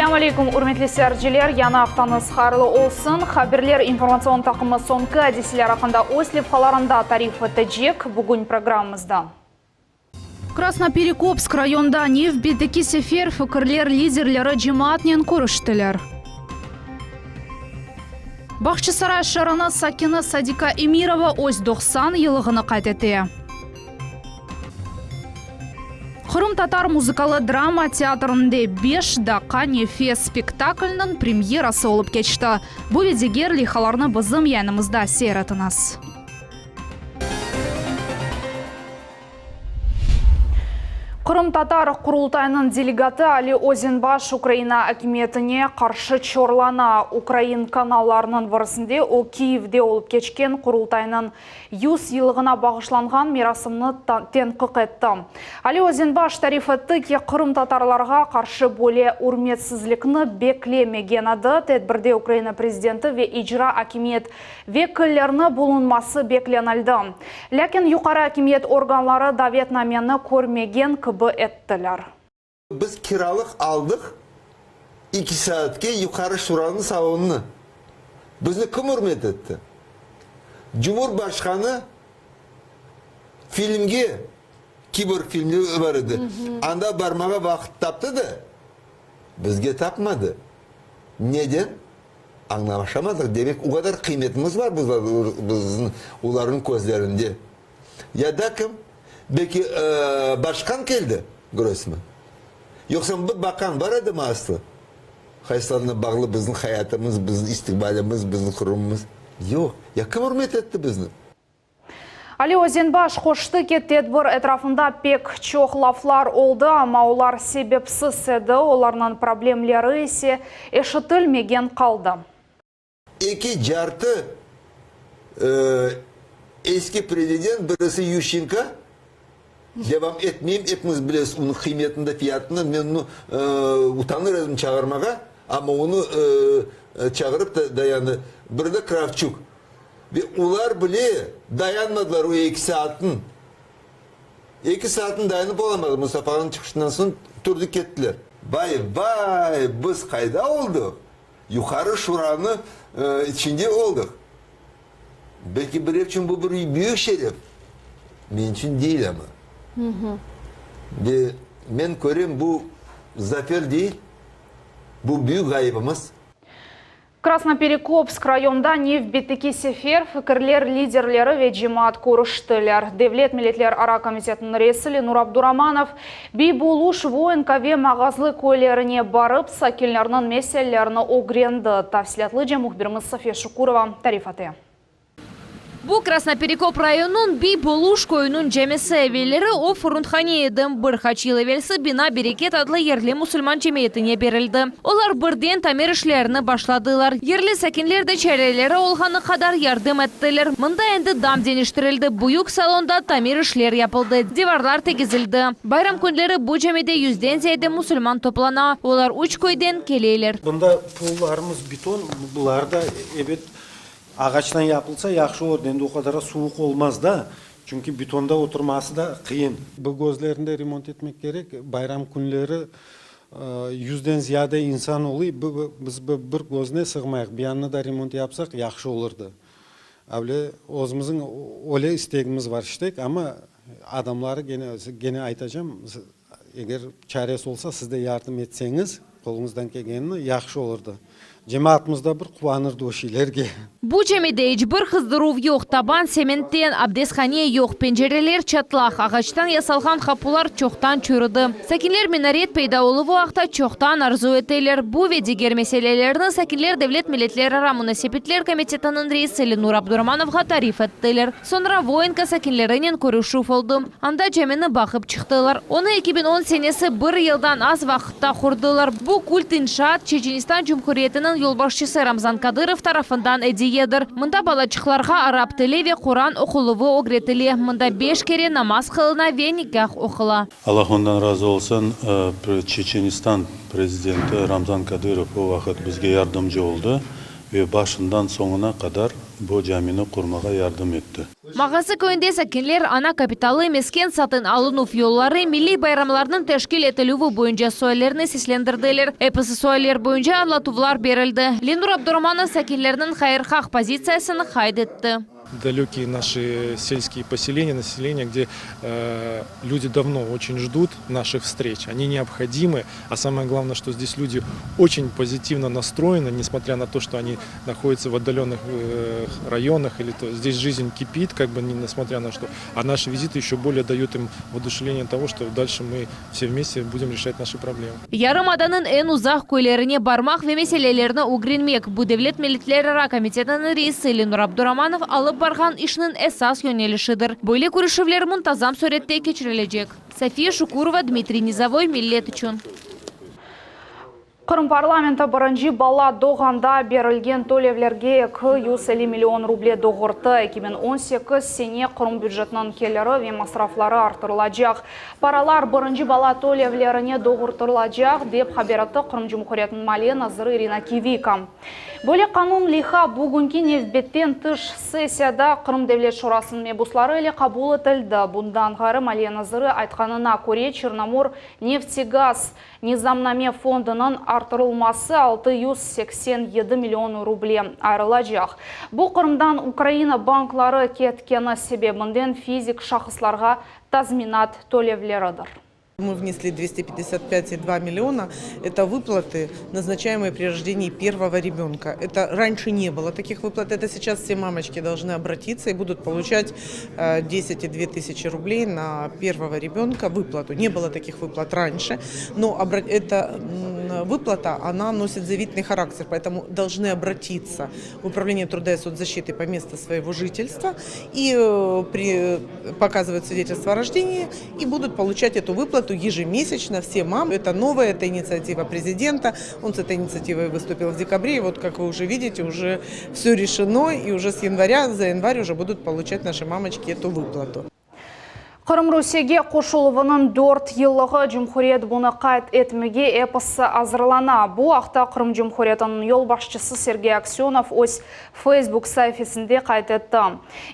Selâm aleykum, ürmetli seyirciler, yañı aftañız hayırlı olsun. Haberler informatsion taqımı soñki adiseler aqqında öz levhalarında tarif etecek. Bugün programmamızda. Krasnoperekopsk rayonında nevbetteki sefer fikirler liderleri cemaatnen körüştiler. Bağçasaray şeeriniñ sakini Sadika Emirova öz 90 yıllığını qayd ete. Qırımtatar muzıkalı drama teatrinde Beş daqqa nefes spektakliniñ premyerası olıp keçti. Bu ve diger leyhalarnı bizim yayınımızda seyir etiñiz. Qırımtatar Qurultayınıñ delegatı Ali Özenbaş Ukraina akimiyetine qarşı çorlana. Ukrain kanallarınıñ birisinde o, Kiyevde olıp keçken Qurultaynıñ yüz yıllığına bağışlanğan merasimni tenqiq etti. Ali Özenbaş tarif etti ki, qırımtatarlarğa qarşı böyle ürmetsizlikni beklemegen edi. Tedbirde Ukraina prezidenti ve icra akimiyet vekillerni bulunması beklenildi. Lâkin yuqarı akimiyet organları davetnameni körmegen kibi ettiler. Biz kiralıq aldıq iki saatke Yuqarı Şuranıñ salonını. Bizni kim ürmet etti? Cumhurbaşqanı filmge, Kiborg filmi bar edi, anda barmağa vaqıt taptı da, bizge tapmadı. Neden? Añlaşamadıq. Demek, o qadar qıymetimiz bar bizim olarnıñ közlerinde. Ya da kim? Belki, başqan keldi, Groysman? Yoqsa bir baqan bar edimi aslı? Qaysılarına bağlı bizim hayatımız, bizim istiqbalimiz, bizim qurumımız? Yoq. Ya kim ürmet etti bizni? Ali Özenbaş qoştı ki, tedbir etrafında pek çoq laflar oldı, amma olar sebepsiz edi, olarnıñ problemleri ise eşitilmegen qaldı. Eki cartı eski prezident, birisi Yuşçenko, devam etmeyim, epiñiz bilesiz onıñ qıymetini de fiyatını, men onı utanır edim çağırmağa, amma onı çağırıp da dayandı, biri de Kravçuk. Ve olar bile dayanmadılar o eki saatın. Eki saatın dayanıp olamadı, Mustafanıñ çıqışından soñ turdı kettiler. Vay, vay, biz qayda oldıq? Yuqarı Şuranı içinde oldıq. Belki birev içün bu bir büyük şeref, men içün değil amma. Ve men körem, bu zafer değil, bu büyük ğayıbımız. Krasnoperekopsk rayonda nevbetteki sefer fikirler liderleri ve cemaat körüştiler. Devlet milletlerara komitetiniñ reisi Lenur Abduramanov Biyboluş, Voinka ve Mağazlı köylerine barıp, sakinlerniñ meselelerini ögrendi. Tafsilâtlıca mühbirimiz Safiye Şukurova tarif ete. Bu, Krasnoperekop rayonınıñ Biy Boluş köyüniñ camisi. Evelleri o, furunhane edi. Bir qaç yıl evelsi bina Bereket adlı yerli musulman cemiyetine berildi. Olar birden tamir işlerini başladılar. Yerli sakinler de çareleri olğanı qadar yardım ettiler. Mında endi dam deñiştirildi, büyük salonda tamir işler yapıldı, divarlar tegizildi. Bayram künleri bu camide yüzden ziyade musulman toplana. Olar üç köyden keleler. Bunda pollarımız beton, bular da, ebet, Ağaçtan yapılsa yahşı olur, endi o qadar suvuq olmaz da, çünki betonda oturması da qıyın. Bu közlerini de remont etmek kerek, bayram künleri yüzden ziyade insan oluy, biz bir közüne sığmayıq, bir yanını da remont yapsaq yahşı olurdı. Öyle özümizniñ öyle istegimiz var iştek, amma adamları gene, gene aytacam, eger çaresi olsa siz de yardım etseñiz, Qoluñızdan kelgenini yahşı olurdı. Cemaatımız da bir quvanırdı o şeylerge. Bu camide iç bir qızdıruv yoq, taban sementten, abdesthane yoq, pencereler çatlaq, ağaçtan yasalğan qapular çoqtan çürüdi. Sakinler minaret peyda oluvı aqta çoqtan arzu eteler. Bu ve diger meselelerni sakinler Devlet milletlerara munasebetler komitetiniñ reisi Lenur Abduramanovğa tarif ettiler. Soñra Voinka sakinlerinen körüşüv oldı. Anda camini baqıp çıqtılar. Onı 2010 senesi bir yıldan az vaqıtta qurdılar. Bu kult inşaat Çeçenistan Cumhuriyetiniñ yolbaşçısı Ramzan Kadırov tarafından ediyedir. Mında balaçıqlarğa arap tili ve Quran oquluvı ögretile. Mında beş kere namaz qılına ve nikâh oqula. Allah ondan razı olsun, Çeçenistan prezidenti Ramzan Kadırov o vaqıt bizge yardımcı oldı. Ve başından soñuna qadar bu camini qurmağa yardım etti. Mağazı köyünde sakinler ana kapitalı, mesken satın alınuv yolları, milliy bayramlarnıñ teşkil etilüvi boyunca suallerni seslendirdiler. Episi sualler boyunca añlatuvlar berildi. Lenur Abduramanov sakinlerniñ hayırhaq pozitsiyasını qayd etti. Далекие наши сельские поселения, население, где люди давно очень ждут наших встреч, они необходимы, а самое главное, что здесь люди очень позитивно настроены, несмотря на то, что они находятся в отдаленных районах, или то здесь жизнь кипит, как бы несмотря на что, а наши визиты еще более дают им воодушевление того, что дальше мы все вместе будем решать наши проблемы. Yarımadanıñ eñ uzaq köylerine barmaq ve meselelerni ögrenmek, bu Devlet milletlerara komitetiniñ reisi Lenur Abduramanov alıp barğan işniñ esas yönelişidir. Böyle körüşüvler muntazam sürette keçirilecek. Safiye Şukurova, Dmitriy Nizovoy, Millet içün. Qırım parlamenti birinci bala doğğanda berilgen tölevlerge 250 million ruble doğurttı. 2018 sene Qırım bücetiniñ keliri ve masrafları arttırılacaq. Paralar birinci bala tölevlerine doğurtılacaq, dep haber etti Qırım Cumhuriyetiniñ maliye naziri İrina Kivika. Böyle qanun leyha bugünki nevbetten tış sessiyada Qırım Devlet Şurasınıñ mebusları ile qabul etildi. Bundan ğayrı, maliye naziri aytqanına köre, Çernomor neftegaz Nizamname fondunıñ arttırılması 687 million ruble ayırılacaq. Bu, Qırımdan Ukraina bankları ketkeni sebebinden fizik şahıslarğa tazminat tölevleridir. Мы внесли 255,2 миллиона. Это выплаты, назначаемые при рождении первого ребенка. Это раньше не было таких выплат. Это сейчас все мамочки должны обратиться и будут получать 10,2 тысячи рублей на первого ребенка выплату. Не было таких выплат раньше, но эта выплата, она носит заявительный характер, поэтому должны обратиться в Управление труда и соцзащиты по месту своего жительства и при, показывают свидетельство о рождении и будут получать эту выплату ежемесячно все мамы. Это новая, это инициатива президента. Он с этой инициативой выступил в декабре. И вот, как вы уже видите, уже все решено. И уже с января, за январь уже будут получать наши мамочки эту выплату. Qırım Rusiyege qoşuluvınıñ 4 yıllığı Cumhuriyet bunı qayd etmege episi azırlana. Bu aqta Qırım Cumhuriyetiniñ yolbaşçısı Sergey Aksönov öz Facebook saifesinde qayd etti.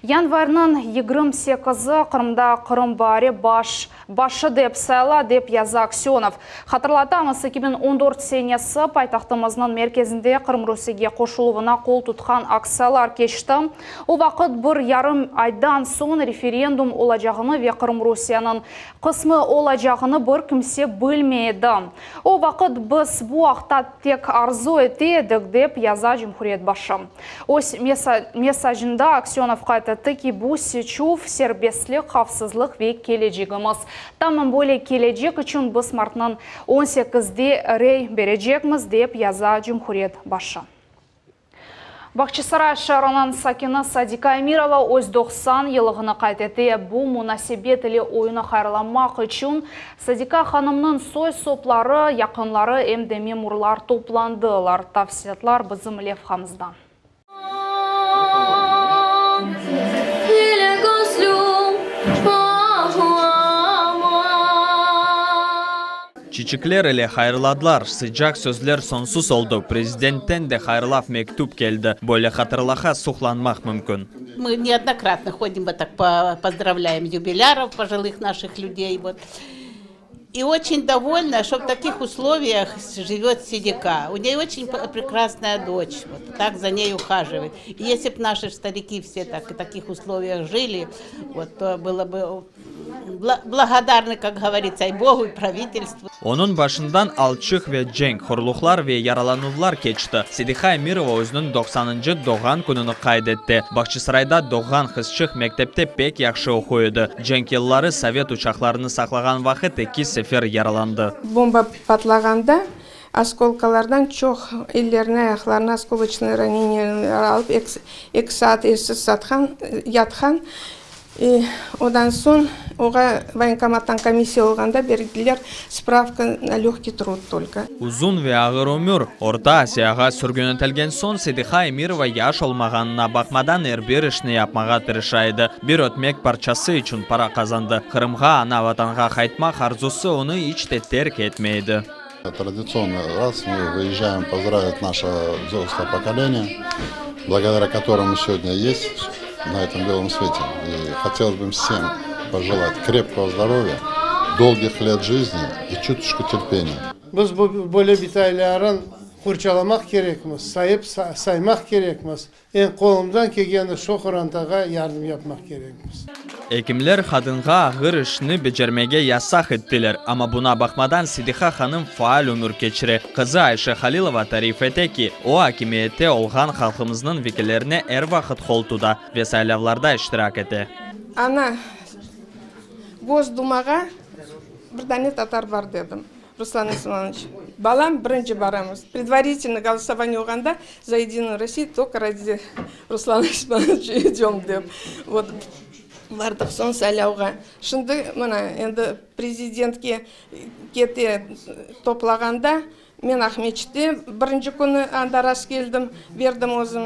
Yanvarniñ 28-i Qırımda Qırım baari baş başı dep sayıla, dep yaza Aksönov. Hatırlatamız, 2014 senesi paytahtımıznıñ merkezinde Qırım Rusiyege qoşuluvına qol tutqan aktsiyalar keçti. O vaqıt bir yarım aydan soñ referendum olacağını ve Qırım Rusiyeniñ qısmı olacağını bir kimse bilmey edi. O vaqıt biz bu aqta tek arzu ete edik, dep yaza Cumhuriyet başı. Öz mesajında Aksönov qayd etti ki, bu seçüv serbestlik, havfsızlıq ve kelecegimiz. Tamam böyle kelecek içün biz martnıñ 18-de rey berecekmiz, dep yaza Cumhuriyet başı. Bağçasaray şeeriniñ sakini Sadika Emirova öz 90 yıllığını qayd ete. Bu munasebet ile onı hayırlamaq içün Sadika hanımnıñ soy-sopları, yaqınları em de memurlar toplandılar. Tafsilâtlar bizim levhamızda. Ile közlüm ağlama. Çiçekler ile hayırladılar, sıcaq sözler soñsuz oldı. Prezidentten de hayırlav mektüp keldi. Böyle hatıralarğa suqlanmaq mümkün. Мы неоднократно ходим, вот так поздравляем юбиляров, пожилых наших людей. Вот. И очень довольна, что в таких условиях живет Седика. У нее очень прекрасная дочь, вот так за ней ухаживает. И если бы наши старики все так, в таких условиях жили, вот, то было бы благодарны, как говорится, и Богу, и правительству. Onıñ başından alçıq ve cenk, horluqlar ve yaralanuvlar keçti. Sediha Emirova özüniñ 90-ncı doğğan kününi qayd etti. Bağçasarayda doğğan qızçıq mektepte pek yahşı oquy edi. Cenk yılları sovet uçaqlarını saqlağan vaqıt eki sefer yaralandı. Bomba patlağanda oskolkalardan çoq ellerine, ayaqlarına осколочное ранение alıp 2 saat essiz satqan, yatqan. Ondan soñ oña военкоматтан комиссия olğanda berdiler справка на легкий труд только. Uzun ve ağır ömür. Orta Asiyağa sürgün etilgen soñ Sediha Emirova yaş olmağanına baqmadan er bir işni yapmağa tırışa edi. Bir ötmek parçası içün para qazandı. Qırımğa, ana vatanğa qaytmaq arzusı onı iç te terk etmedi. Традиционно раз мы выезжаем поздравить наше взрослое поколение, благодаря которому сегодня есть. на этом белом свете. И хотелось бы им всем пожелать крепкого здоровья, долгих лет жизни и чуточку терпения. Biz bu böyle bitayların qorçalamaq kerekmiz, sayıp saymaq kerekmiz. Eñ qolumdan kelgeni şo qorantağa yardım yapmaq kerekmiz. Ekimler qadınğa ağır işni becermege yasaq ettiler, amma buña baqmadan Sidiha hanım faal ömür keçire. Qızı Ayşe Halilova tarif ete ki, o, akimiyette olğan halqımıznıñ vekillerine er vaqıt qol tuta ve saylavlarda iştirak ete. Ana, Gosdumağa bir dane tatar bar, dedim. Ruslan Osmanoviç, balam, birinci baramız. Predvaritelnıy голосование olğanda za Yedinuyu Rossiyu tolko ради Ruslana Osmanoviça idem dep. Vot, bardıq soñ saylavğa. Şimdi mına endi prezidentke kete toplağanda men Aqmeçitte birinci künü anda rast keldim, berdim özüm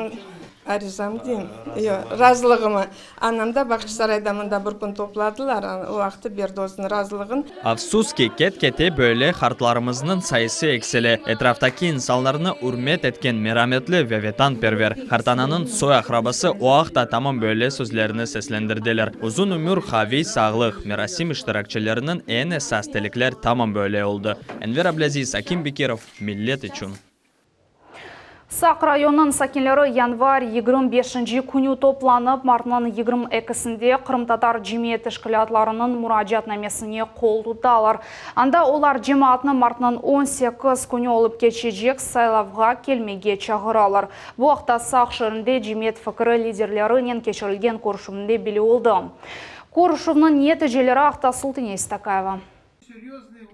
arizam deyim, yoq, razılığımı. Anam da Bağçasarayda mında bir kün topladılar, o vaqtı berdi özüniñ razılığın. Afsus ki, ket-kete böyle qartlarımıznıñ sayısı eksile. Etraftaki insanlarnı ürmet etken merametli ve vetanperver qartananıñ soy-aqrabası o aqta tamam böyle sözlerni seslendirdiler. Uzun ömür, qaviy sağlıq, merasim iştirakçileriniñ eñ esas tilekler tamam böyle oldı. Enver Ablâziz, Akim Bekirov, Millet içün. Saq rayonınıñ sakinleri yanvar 25-nci künü toplanıp, martnıñ 22-sinde qırımtatar cemiyet teşkilâtlarınıñ muracaatnamesine qol tutalar. Anda olar cemaatnı martnıñ 18 künü olıp keçecek saylavğa kelmege çağıralar. Bu aqta Saq şeerinde cemiyet fikri liderlerinen keçirilgen körüşüvinde belli oldı. Körüşüvniñ neticeleri aqta Sultine İstakayeva.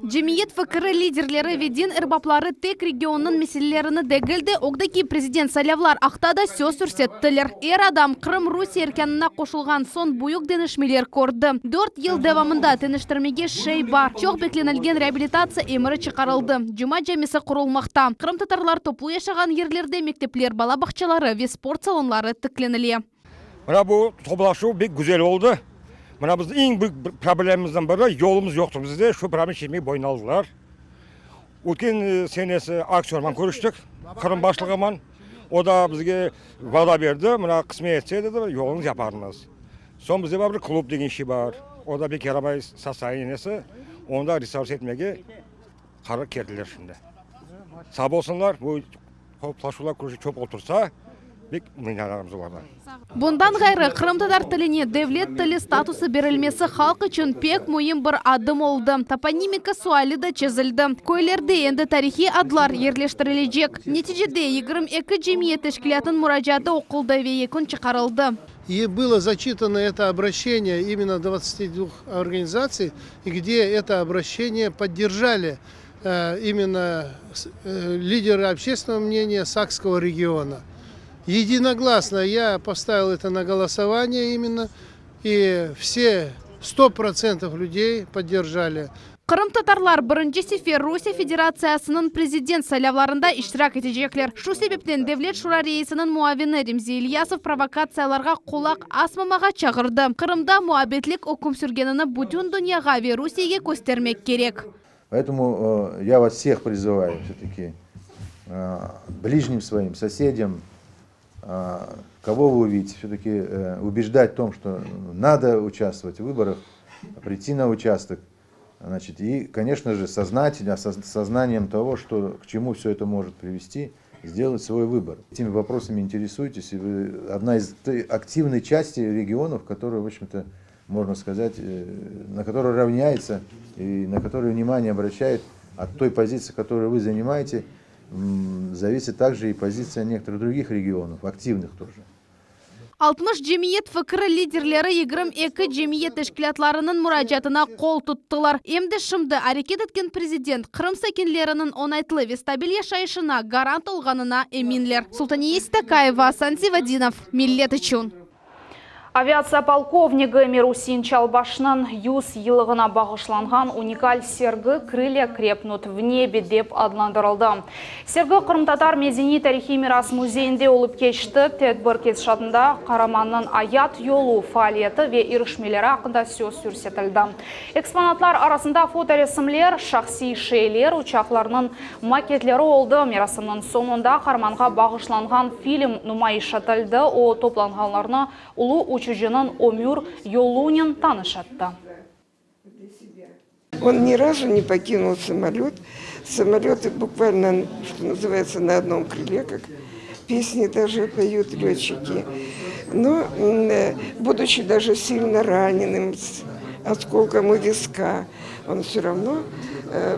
Cemiyet fikri liderleri ve din erbapları tek regionnıñ meselelerini degil de, ögdeki prezident saylavlar aqta da söz yürsettiler. Er adam Qırım Rusiye erkânına qoşulğan soñ büyük deñişmeler kördi. Dört yıl devamında teñiştirmege şey bar, çoq beklenilgen reabilitatsiya emri çıqarıldı, Cuma camisi qurulmaqta, qırımtatarlar toplu yaşağan yerlerde mektepler, bala bağçaları ve sport salonları tiklenile. Mına bu toplaşuv pek güzel oldı. Mına biz eñ büyük problemimizden biri, yolumız yoqtır bizde, şu problemni çezmege boyun aldılar. Ötken senesi Aksönovman körüştik, Qırım başlığıman. O da bizge vada berdi, mına qısmet etse dedi, yolunı yaparmız. Soñ bizde bar bir klub degen şey bar, o da pek yaramay sostoyaniesi, onı da restavratsiya etmege qarar keldiler şimdi. Sağ bolsunlar, bu Toplaşuvlar körüşü çoq otursa, bek minnetdarmız olardan. Bundan ğayrı, qırımtatar tiline devlet tili statusı berilmesi halq içün pek müim bir adım oldı. Toponimika suali da çezildi. Köylerde endi tarihiy adlar yerleştirilecek. Neticede, 22 cemiyet teşkilâtınıñ muracaatı oquldı ve yekün çıqarıldı. И было зачитано это обращение именно 22 организаций, где это обращение поддержали именно лидеры общественного мнения Сакского региона. Единогласно я поставил это на голосование именно, и все 100% людей поддержали. Qırımtatarlar birinci sefer Rusiye Federatsiyasınıñ prezident saylavlarında iştirak etecekler. Şu sebepten Devlet şura reisiniñ muavini Remzi İlyasov provokatsiyalarğa qulaq asmamağa çağırdı. Qırımda muabbetlik üküm sürgenini bütün dünyağa ve Rusiyege köstermek kerek. Поэтому я вас всех призываю все-таки ближним своим, соседям, кого вы увидите, все-таки убеждать в том, что надо участвовать в выборах, прийти на участок, значит, и, конечно же, сознательно, сознанием того, что, к чему все это может привести, сделать свой выбор. Этими вопросами интересуйтесь, и вы одна из активной части регионов, которая, в общем-то, можно сказать, на которую равняется и на которую внимание обращает от той позиции, которую вы занимаете, зависит также и позиция некоторых других регионов, активных тоже. 60 cemiyet fikri liderleri 22 cemiyet teşkilâtlarınıñ muracaatına qol tuttılar. Em de şimdi areket etken prezident Qırım sakinleriniñ oñaytlı ve stabil yaşayışına garant olğanına eminler. Sultaniye Stakayeva, Asan Zivadinov, Millet içün. Aviatsiya polkovnigi Emir-Usein Çalbaşnıñ 100 yıllığına bağışlanğan unikal sergi Krılya krepnut v nebe dep adlandırıldı. Sergi Qırımtatar medeniy-tarihiy miras müzeyinde olıp keçti. Tedbir ketişatında qaramannıñ ayat yolu, faaliyeti ve irişmeleri aqqında söz yürsetildi. Eksponatlar arasında fotoresimler, şahsiy şeyler, uçaqlarnıñ maketleri oldı. Merasimniñ soñunda qaramanğa bağışlanğan film numayış etildi, o, toplanğanlarnı ulu uçucınıñ ömür yolunen tanış etti. On ni razu ne pokinul samolöt. Samolöt bukvalno, çto nazıvayetsâ, na odnom krıle, kak pesni daje poyut lötçiki. No, buduçi daje silno ranenım, s oskolkom u viska, on vse ravno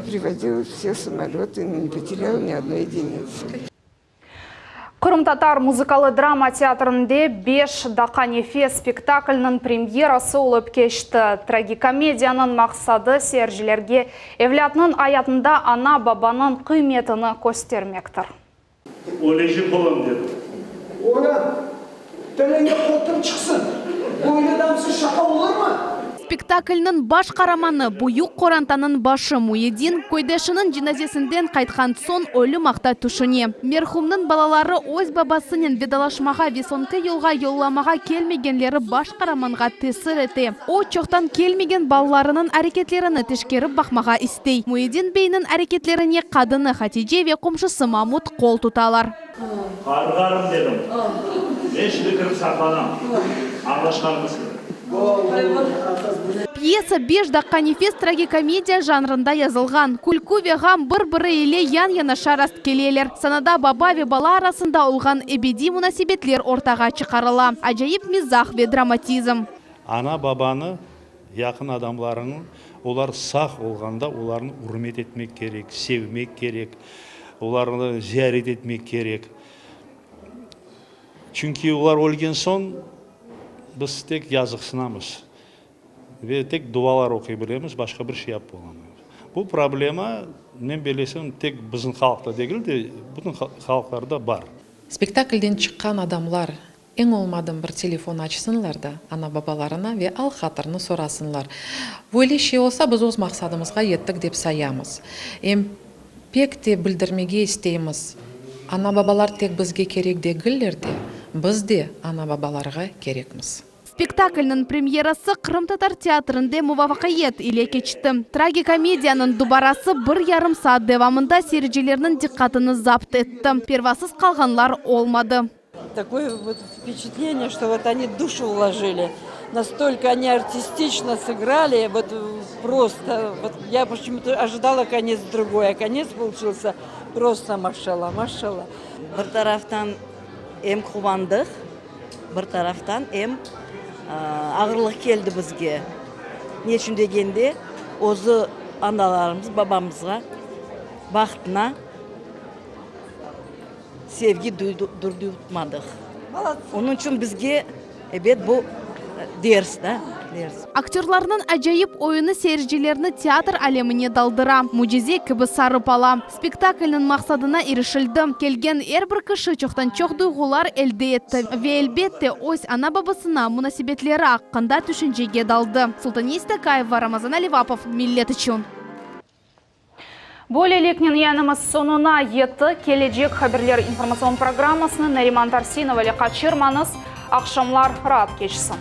privodil vse samolöty, ne poterâl ni odnoy edinitsy. Qırımtatar muzıkalı drama teatrinde Beş daqqa nefes spektakliniñ premyerası olıp keçti. Tragikomediyanıñ maqsadı, seyircilerge evlâtnıñ ayatında ana-babanıñ qıymetini köstermektir. Ölecek olam, dedi. Oran, tiliñe qotur çıqsın! Böyle damsız şaqa olurmı? Spektaklniñ baş qaramanı, büyük qorantanıñ başı Muyedin, köydeşiniñ cenazesinden qaytqan soñ ölüm aqta tüşüne. Merhumnıñ balaları öz babasınen vedalaşmağa ve soñki yolğa yollamağa kelmegenleri baş qaramanğa tesir ete. O, çoqtan kelmegen balalarınıñ areketlerini teşkerip baqmağa istey. Muyedin beyniñ areketlerine qadını Hatice ve qomşusı Mamut qol tutalar. Qarğarım dedim. Men şimdi kirip saqlanam. Añlaşqanımız kibi. Pyesa Beş daqqa nefes tragikomediya janrında yazılğan. Külkü ve ğam bir-biri ile yan-yanaşa rastkeleler. Sanada baba ve bala arasında olğan ebediy munasebetler ortağa çıqarıla. Acayip mizah ve dramatizm. Ana-babanı, yaqın adamlarıñı, olar sağ olğanda olarnı ürmet etmek kerek, sevmek kerek, olarnı ziyaret etmek kerek. Çünki olar ölgen soñ biz tek yazıqsınamız ve tek dualar oquy bilemiz, başqa bir şey yapıp olamaymız. Bu problema, men bellesem, tek bizim halqta degil de, bütün halqlarda bar. Spektaklden çıqqan adamlar Eñ olmadım bir telefon açsınlar da ana-babalarına ve al-hatırnı sorasınlar. Böyle şey olsa, biz öz maqsadımızğa yettik dep sayamız. Em pek te bildirmege isteymiz, ana-babalar tek bizge kerek degiller de, biz de ana-babalarğa kerekmiz. Spektaklniñ premyerası Qırımtatar teatrinde muvafaqiyet ile keçti. Tragikomediyanıñ dubarası bir yarım saat devamında seyircilerniñ diqqatını zapt etti. Pervasız qalğanlar olmadı. Takoye vot vpeçetleniye, çto vot oni duşu vložili, nastolko oni artistično sıgrali, vot prosto, vot ya poçemu-to ojidala konec drugoy, a konec poluçilsâ prosto maşallah, maşallah. Bir taraftan em quvandıq, bir taraftan em ağırlıq keldi bizge. Ne içün degende, özü analarımız, babamızğa bahtına. Sevgi duydurtmadıq. Onıñ içün bizge, ebet, bu ders da, ders. Aktörlarnıñ acayip oyunı seyircilerni teatr alemine daldıra, mücize kibi sarıp ala. Spektaklniñ maqsadına irişildi, kelgen er bir kişi çoqtan-çoq duyğular elde etti ve, elbette, öz ana-babasına munasebetleri aqqında tüşüncege daldı. Sultaniye Stakayeva, Ramazan Alivapov, Millet içün. Böyleliknen yayınımız soñuna yetti. Kelecek haberler informatsion programmasını Nariman Tarsinova ile qaçırmañız. Aqşamlar raat keçsin.